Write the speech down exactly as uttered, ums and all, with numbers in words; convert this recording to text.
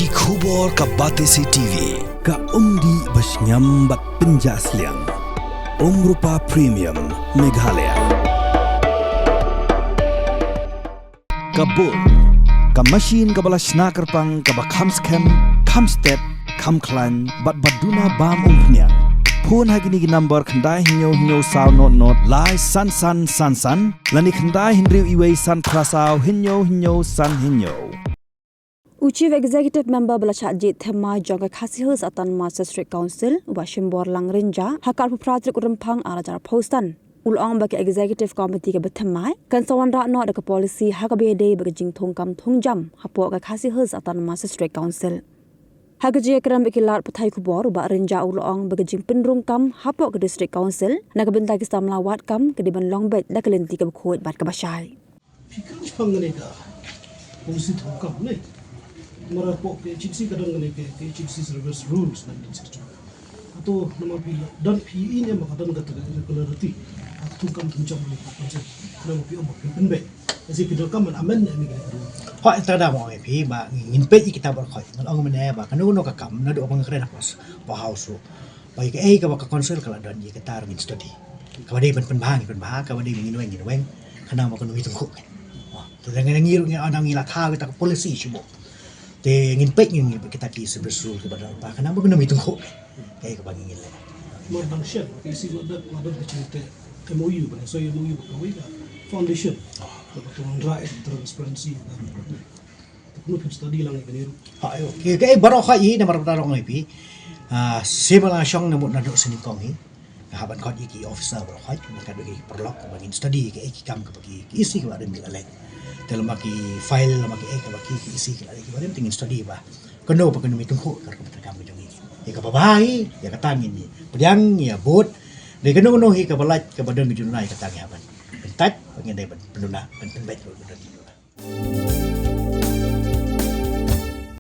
Ki khubor ka Batesi T V, ka umdih ba shngiam bad pynjah sliang. Umrupa Premium, Meghalaya. Ka bun, ka machine kaba la shna kyrpang kaba kham skhem, kham stet, kham khlaiñ, bad ba duna bam umphniang. Phone ha kine ki number khyndai hynñiew hynñiew saw not not lai san san san san, lane khyndai hynriew iwei san phra saw hynñiew hynñiew san hynñiew. U Chief Executive Member ba la shah jied thymmai jong ka Khasi Hills Autonomous District Council, u Bah Shimbor Langrinja, ha ka arphew phra tarik u Rymphang ar hajar arphew san, u la ong ba ka Executive Committee kaba thymmai kan sa wanrah noh da ka policy ha kaba ïadei bad ka jingthungkam thungjam hapoh ka Khasi Hills Autonomous District Council. Ha ka jingïakren bad ki lad pathai khubor, u Bah Rinja u la ong ba ka jingpynrung kam hapoh ka District Council na ka bynta ki samla wad kam ka dei ban long beit da ka lynti kaba khuid bad kaba shai. Phi kren shaphang kane ka policy thungkam ne? Namar hapoh ka H H D C ka don kane ka, ka H H D C Service Rules nineteen sixty-two. Hato namar phi la don, phi ïohi ne ba ka don kata ka irregularity ha ka thungkam thungjam kane ka council? Namar phi ong ba phi pynbeit, as in phi donkam ban amend ne em kane ka rule? Hooid, te da ma ong ïa phi ba ngin peit ïa kita baroh khoit. Ngan ong mynne ba kano kano ka kam naduh ba nga kren ha House, ba House ruh, ba ïa kaei kaba ka council ka la don, ïa kata ruh ngin study. Kaba dei ban pynbha ngin pynbha, kaba dei ba ngin weng ngin weng, khnang ba kano mi tyngkhuh. Te lada ngi ruh ngi, ngi la thaw kita ka policy shuh, te ngin peit, ngin peit kita ki service rule kiba don, ba khnang ba kano mi tyngkhuh. Kaei kaba ngin leh. Mar dang shen, ka E C la don, la don ka jingteh M O U, ba la soi M O U ba kawei ka foundation, ba ka tong rai transparency. Te kano phi study lang ïa kane ruh? Ha, ïa, okay, okay, baroh khoit hi, namar ba tang ong ïa phi. Ah, sima la shong na mut naduh snyngkong hi. Nga hap ban khot ïa ki officer baroh khoit, nga khot ïa ki paralok, ba ngin study ïa ki, ïa ki kam kaba ki, ki E C kiba rim ki la leh. Te lama ki file, lama ki, eh, kaba ki, ki E C ki la leh, kiba rim te ngin study ba kano ba kano mi tyngkhuh ka rukom treikam ka jong ngi. Ïa kaba bha hi, ïa kata ngin ïa pdiang, ïa bud. Dei kano kano hi kaba lait, kaba don ka jingduna, ïa kata ngi hap ban pyntait, ba ngin dei ban pynduna, ban pynbeit ruh ka don ka jingduna.